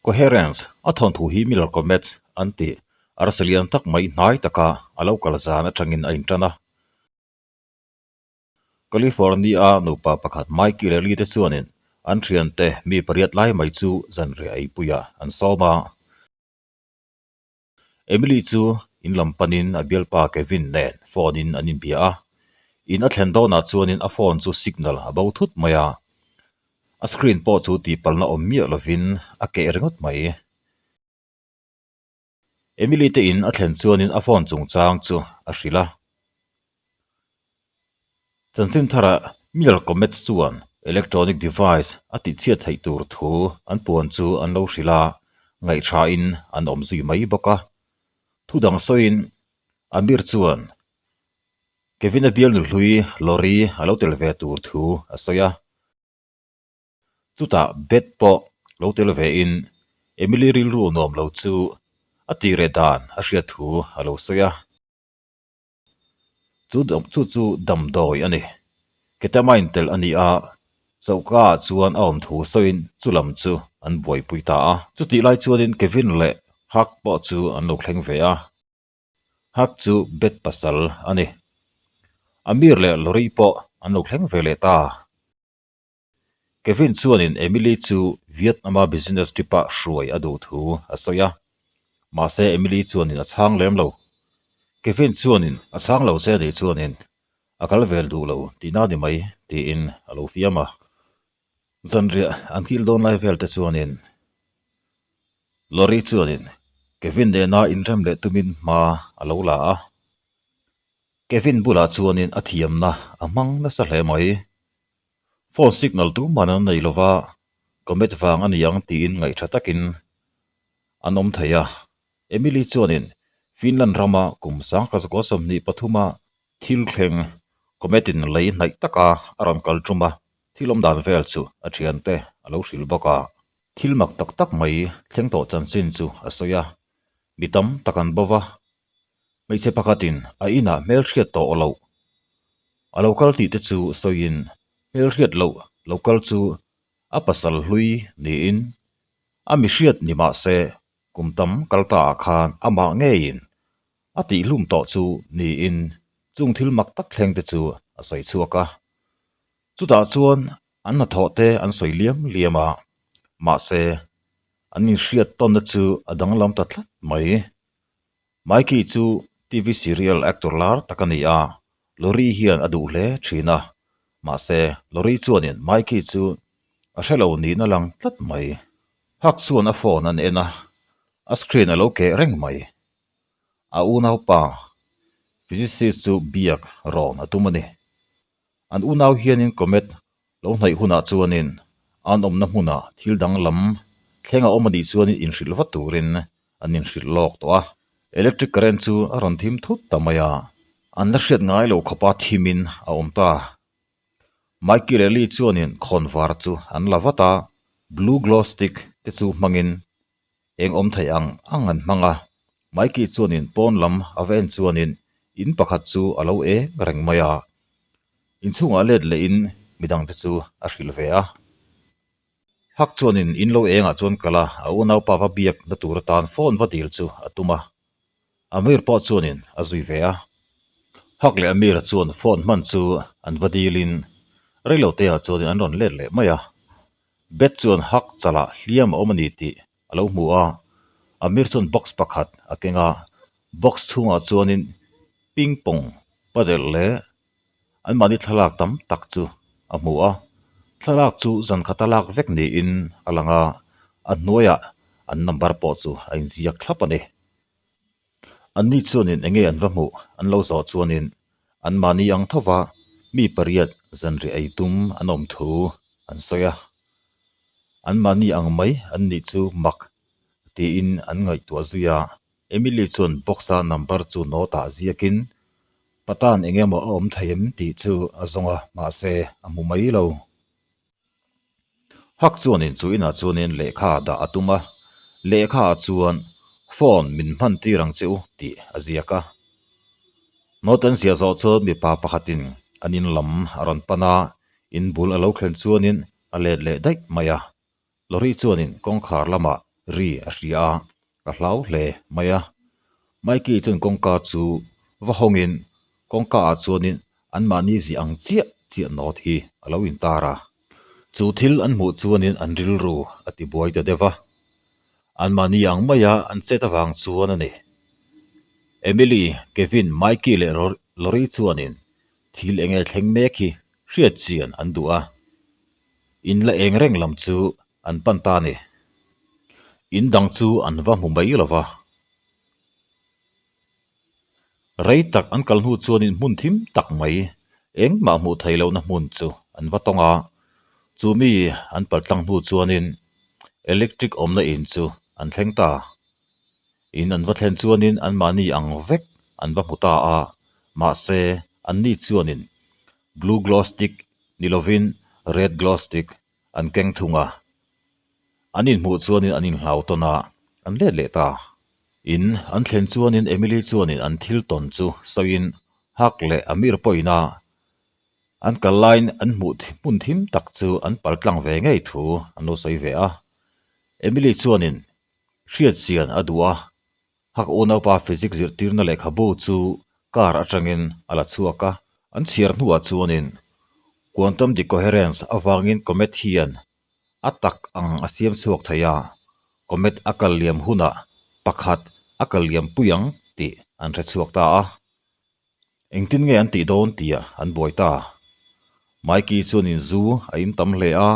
Coherence, a thawnthu hi Miller Comets an tih arsa lian tak mai hnai taka a lo kal zan atangin a intan a. California-a nupa pakhat Mikey leh Lee te chuanin an thiante mi pariat lai mai chu zanriah eipuiah an sawm a. Emily chu in lam panin a bialpa Kevin nen phone in an inbia a. In a thlen dawnah chuanin a phone chu signal a bo thut mai a. A screen pawh chu tihpalhna awm miah lovin a keh ringawt mai. Emily te in a thlen chuanin a phone chungchang chu a hrilh a. Chanchin tharah Miller Comets chuan electronic device a tihchhiat theih tur thu an puan chu an lo hrilh a, ngaihṭhain an awm zui mai bawk a. Thu dang sawiin Amir chuan Kevin-a bialnu hlui Lori a lo tel ve tur thu a sawi a. Chutah Beth pawh lo tel vein Emily rilru nuam lo chu a tireh dan a hriat thu a lo sawi a. Chu chu chu damdawi a ni. Ketamine telh a ni a, choka ah chuan a awm thu sawiin chu lam chu an buaipui ta a. Chutih lai chuanin Kevin leh Huck pawh chu an lo thleng ve a. Huck chu Beth pasal a ni. Amir leh Lori pawh an lo thleng ve leh ta. Kevin chuanin Emily chu Vietnam-a business trip-ah hruai a duh thu a sawi a, mahse Emily chuanin a chhang lem lo. Kevin chuanin a chhang lo che nih chuanin a kal vel duh lo tihna ni mai tiin a lo fiam a. Zanriah an kil dawn lai vel te chuanin Lori chuanin Kevin nena inrem leh tumin hma a lo la a. Kevin bulah chuanin a thiamna a hmang nasa hle mai. Phone signal tumah an nei lova, comet vang a ni ang tiin ngaihṭha takin an awm thei a. Emily chuanin Finland rama kum sangkazakaw 23 a thil thleng comet in lei hnaih taka a rawn kal tum a, thil awm dan vel chu a thiante a lo hrilh bawk a. Thil mak tak tak mai thleng tawh chanchin chu a sawi a, mi tam tak an bo va, Hmeichhe pakhatin a inah hmelhriat tawh loh a lo kal tih te chu sawiin hmelhriat loh lo kal chu a pasal hlui niin a mihriat ni mah se kum tam kal ta ah khan amah ngeiin a tihhlum tawh chu niin chung thil mak tak thleng te chu a sawi chhuak a. Chutah chuan an hnathawh te an sawi liam liam a, mahse an inhriat tawnna chu a danglam ta tlat mai. Mikey chu TV serial actor lar tak a ni a, Lori hian a duh hle thin a, mahse Lori chuanin Mikey chu a hre lo niin a lang tlat mai. Huck chuan a phone an en a, a screen a lo keh reng mai. A unaupa physicist chu biak rawn a tum a ni. An unau hianin comet lo hnaih hunah chuanin an awmna hmunah thil danglam thleng a awm a nih chuanin inhrilh vat turin an inhrilh lawk tawh a. Electric current chu a rawn thim thut ta mai a, an la hriat ngai lo khawpa thimin a awm ta. Mikey leh Lee chuanin khawnvar chu an la vat a, blue glow stick te chu hmangin eng awm thei ang ang an hmang a. Mikey chuanin pawn lam a va en chuanin in pakhat chu a lo eng reng mai a, inchhungah let lehin midangte chu a hrilh ve a. Hak chuanin in lo engah chuan kal a, a unaupa va biak na tur atan phone va dil chu a tum a. Amir pawh chuanin a zui ve a. Hak leh Amir-a chuan phone hman chu an va dilin reiloteah chuanin an rawn let leh mai a. Beth chuan Hak chalah hliam a awm a ni tih a lo hmu a. Amir chuan box pakhat a keng a, box chhungah chuanin ping pong padelh leh Anmahni thlalak tam tak chu a hmu a, thlalak chu zan khata lak vek niin a lang a, a hnuaiah an number pawh chu a inziak thlap a ni. Anni chuanin enge an va hmuh an lo zawh chuanin anmahni ang thova mi pariat zanriah ei tum an awm thu an sawi a, anmahni ang mai an nih chu mak tiin an ngaihtuah zui a, Emily chuan box-a number chu note-ah ziakin Patan eng emaw a awm thei em tih chu a zawng a, mahse a hmu mai lo. Hak chuanin chu inah chuanin lehkha dah a tum a, lehkhaah chuan phone min hman tir ang che u tih a ziak a. Note an ziah zawh chuan mipa pakhatin an in lam a rawn pan a, in bul a lo thlen chuanin a let leh daih mai a. Lorry chuanin kawngkhar lamah ri a hria a, ka hlau hle mai a. Mikey chuan kawngka chu va hawngin kawngka ah chuanin anmahni ziah ang chiah chiah note hi a lo intar a. Chu thil an hmuh chuanin an rilru a ti buai ta deuh a, anmahni ang maia an chet avang chuan a ni. Emily, Kevin, Mikey leh Lori chuanin thil eng nge thleng mek hi hriat chian an duh a, in la eng reng lam chu an pan ta a ni. In dang chu an va hmu mai lo va. Rei tak an kal hnu chuanin hmun thim tak mai, engmah hmuh theih lohna hmun chu an va tawng a. Chu mi an paltlang hnu chuanin electric awmna in chu an thleng ta. In an va thlen chuanin anmahni ang vek an va hmu ta a, mahse anni chuanin blue glow stick ni lovin red glow stick an keng thung a. An inhmuh chuanin an inhlau tawn a, an let leh ta. In an thlen chuanin Emily chuanin an thil tawn chu sawiin Hak leh Amir pawhin a an kal laiin an hmuh hmun thim tak chu an pal tlang ve ngei thu an lo sawi ve a. Emily chuanin hriat chian a duh a, Hak unaupa physics zirtirna lehkhabu chu car atangin a la chhuak a. An chhiar hnuah chuanin quantum decoherence avangin comet hian a tak ang a siam chhuak thei a, comet a kal liam hunah pakhat a kal liam pui ang tih an hre chhuak ta a. Engtin nge an tih dawn tih an buai ta. Mikey chuanin zu a in tam hle a,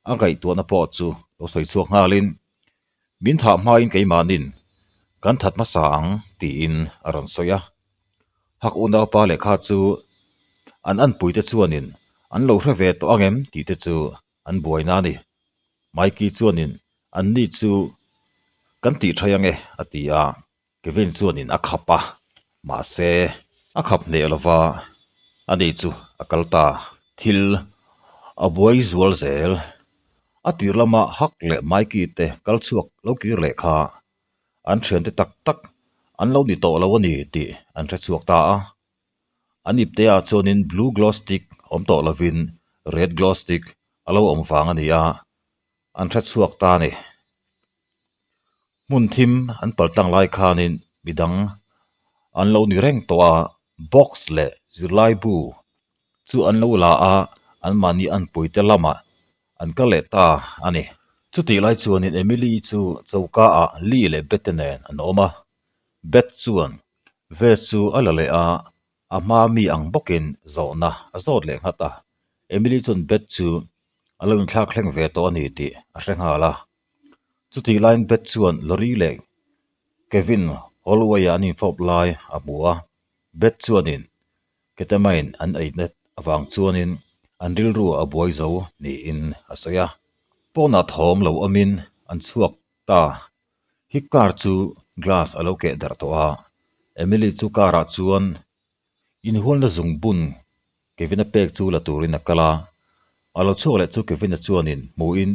a ngaihtuahna pawh chu lo sawi chhuak nghalin, Min thah hmain keimahnin kan that hmasa ang tiin a rawn sawi a. Hak unaupa lehkha chu an anpuite chuanin an lo hre ve tawh ang em tih te chu an buaina a ni. Mikey chuanin anni chu kan tih thai ang e a ti a. Kevin chuanin a khap a, mahse a khap hneh lova ani chu a kal ta. Thil a buai zual zel. A tir lama Huck leh Mikey te kal chhuak lo kir leh kha an thiante tak tak an lo ni tawh lo a ni tih an hre chhuak ta a. An ipte ah chuanin blue glow stick awm tawh lovin red glow stick a lo awm vang a ni a, an hre chhuak ta a ni. Hmun thim an paltlang lai khanin midang an lo ni reng tawh a, box leh zirlai bu chu an lo la a, anmahni anpuite lamah an kal leh ta a ni. Chutih lai chuanin Emily chu choka ah Lee leh Beth te nen an awm a, Beth chuan vase chu a la leh a, a hma mi ang bawkin zawhna a zawt leh nghat a. Emily chuan Beth chu a lo inthlak thleng ve tawh a ni tih a hre nghal a. Chutih laiin Beth chuan Lori leh Kevin hallway-a an infawp lai a hmu a. Beth chuanin ketamine an eina avang chuanin an rilru a buai zo niin a sawi a. Pawnah thawm lo awmin an chhuak ta. Hi car chu glass a lo keh darh tawh a. Emily chu car-ah chuan Inhualna zungbun Kevin-a pek chu la turin a kal a, a lo chhuak leh chu Kevin-a chuanin hmuhin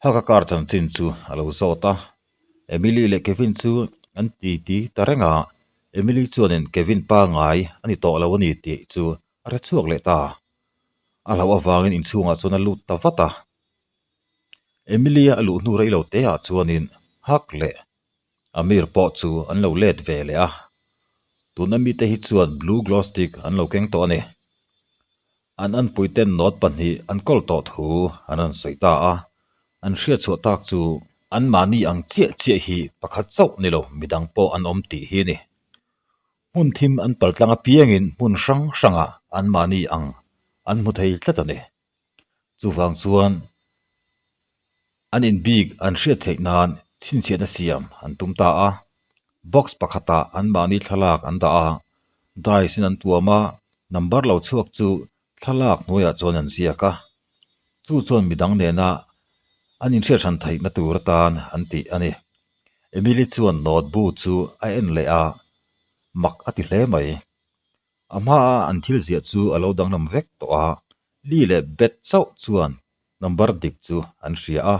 Haka car chanchin chu a lo zawt a. Emily leh Kevin chu an titi ta reng a, Emily chuanin Kevin pangai a ni tawh lo a ni tih chu a hre chhuak leh ta. A hlauh avangin inchhungah chuan a lut ta vat a. Emily-a a luh hnu rei lo te ah chuanin Hak leh Amir pawh chu an lo let ve leh a, tuna mite hi chuan blue glow stick an lo keng tawh a ni. An anpuiten note pahnih an kawl tawh thu an rawn sawi ta a, an hriatchhuah tak chu anmahni ang chiah chiah hi pakhat chauh ni lo midang pawh an awm tih hi a ni. Hmun thim an paltlang apiangin hmun hrang hrangah anmahni ang an hmu thei tlat a ni. Chuvang chuan an inbik an hriat theih nan chhinchhiahna siam an tum ta a. Box pakhatah anmahni thlalak an dah a, dice in an tuam a, number lo chhuak chu thlalak hnuaiah chuan an ziak a. Chu chuan midang nena an inhriat hran theihna tur atan an tih a ni. Emily chuan note bu chu a en leh a, mak a ti hle mai. A hmaa an thil ziah chu a lo danglam vek tawh a, Lee leh Beth chauh chuan number dik chu an hria a,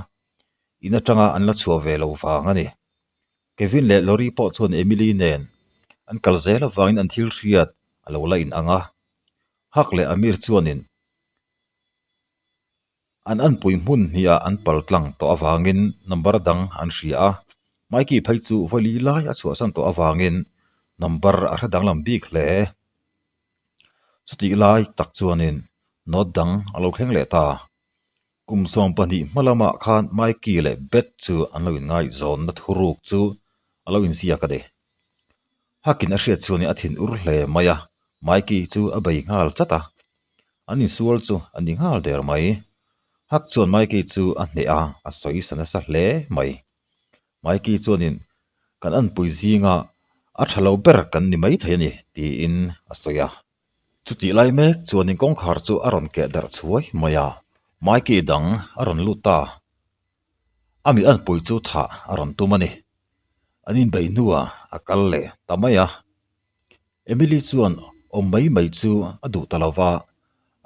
in atanga an la chhuah ve lo vang a ni. Kevin leh Lori pawh chuan Emily nen an kal zel avangin an thil hriat a lo la in ang a, Huck leh Amir chuanin. An anpui hmun hniah an pal tlang tawh avangin number dang an hria a, Mikey phei chu vawi lai a chhuahsan tawh avangin number a hre danglam bik hle. Chutih lai tak chuanin note dang a lo thleng leh ta. Kum 12 hma lamah khan Mikey leh Beth chu an lo inngaihzawnna thuruk chu a lo inziak a ni. Hakin a hriat chuanin a thin ur hle mai a, Mikey chu a bei nghal chat a. An insual chu a ni nghal der mai. Hak chuan Mikey chu a hneh a, a sawi sa nasa hle mai. Mikey chuanin kan anpui zinga a tha lo ber kan ni mai thei a ni tiin a sawi a. Chutih lai mek chuanin kawngkhar chu a rawn keh darh chhuai mai a, Mikey dang a rawn lut ta. A mi anpui chu thah a rawn tum a ni. An inbeih hnuah a kal leh ta mai a. Emily chuan awm mai mai chu a duh ta lo va,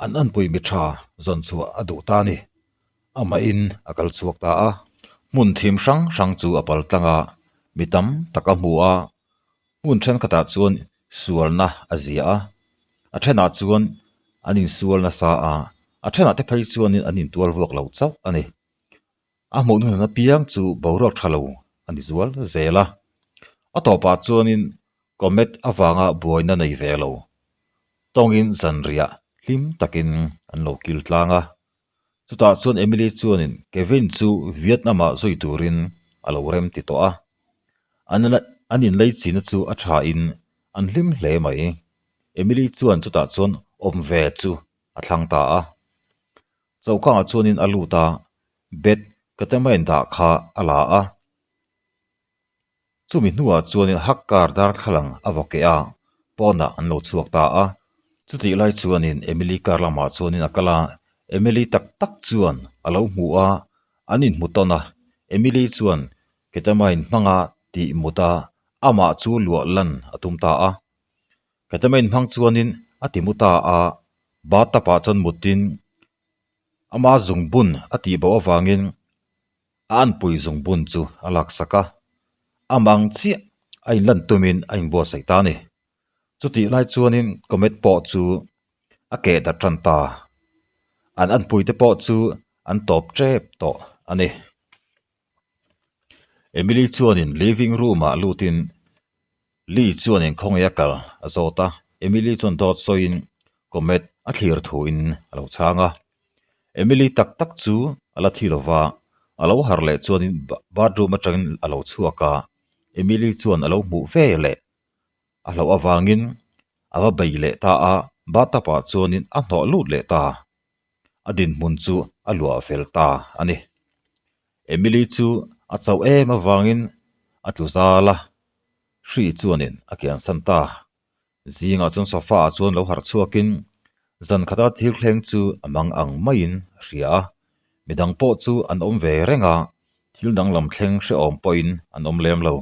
an anpui mi tha zawn chhuah a duh ta a ni. Amahin a kal chhuak ta a. Hmun thim hrang hrang chu a pal tlang a, mi tam tak a hmu a. Hmun thenkhatah chuan sualna a zia a, a thenah chuan an insual nasa a, a thenah te phei chuanin an intual vuak lo chauh a ni. A hmuh hnuhnun apiang chu boruak tha lo a ni zual zel a. A tawpah chuanin comet avanga buaina nei ve lo. Tawngin zanriah hlim takin an lo kil tlang a. Chutah chuan Emily chuanin Kevin chu Vietnam-ah zui turin a lo rem ti tawh a. An an inlei china chu a thain an hlim hle mai. Emily chuan chutah chuan awm ve chu a thlang ta a. Chokangah chuanin a lut a, bed ketamine dah kha a la a. Chumi hnuah chuanin hak kar darthlalang a va keh a, pawnah an lo chhuak ta a. Chutih lai chuanin Emily car lamah chuanin a kal a, Emily tak tak chuan a lo hmu a, an inhmu tawn a. Emily chuan ketamine hmanga tih mut a, amah chu luah lan a tum ta a. Ketamine hmang chuanin a ti mu ta a, bathtub ah chuan mutin ama zungbun a tih bo avangin a anpui zungbun chu a laksak a, a mang chiah a inlan tumin a inbuatsaih ta a ni. Chutih lai chuanin comet pawh chu a keh darh tan ta. An anpui te pawh chu an tawp tep tawh a ni. Emily chuanin living room ah lutin Lee chuanin khawngaih a kal a zawt a, Emily chuan dawt sawiin comet a thlir thuin a lo chhang a. Emily tak tak chu a la thi lova, a lo harh leh chuanin bathroom atangin a lo chhuak a, Emily chuan a lo hmuh ve leh a hlauh avangin a va bei leh ta a, bathtub ah chuanin a hnawh lut leh ta. A dinhmun chu a luah fel ta a ni. Emily chu a chauh em avangin a tlu zal a, hri chuanin a kiansan ta. Zingah chuan sofa ah chuan lo harh chhuakin zan khata thil thleng chu a mang ang maiin a hria a, midang pawh chu an awm ve reng a, thil danglam thleng hrehawm pawhin an awm lem lo.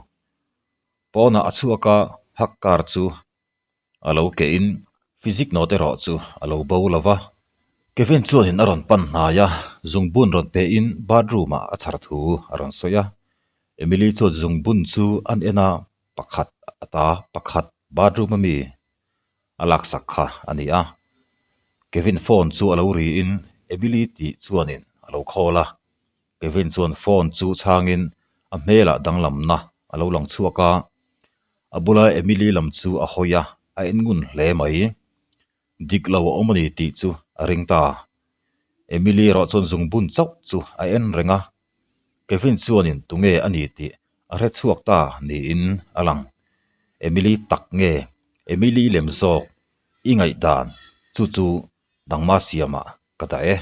Pawnah a chhuak a, hak kar chu A lo kehin physic note erawh chu a lo bo lo va. Kevin chuanin a rawn pan hnai a, zungbun rawn pehin bathroom ah a chhar thu a rawn sawi a. Emily chuan zungbun chu an en a, pakhat a ta, pakhat bathroom ami a laksak kha a ni a. Kevin phone chu a lo riin Emily tih chuanin a lo call a. Kevin chuan phone chu chhangin a hmelah danglamna a lo lang chhuak a, a bula Emily lam chu a hawi a, a en ngun hle mai. Dik lo a awm a ni tih chu a ring ta. Emily erawh chuan zungbun chauh chu a en reng a, Kevin chuanin tunge a ni tih a hre chhuak ta niin a lang. Emily tak nge Emily lem zawk i ngaihdan chu chu dangma siamah ka dah e.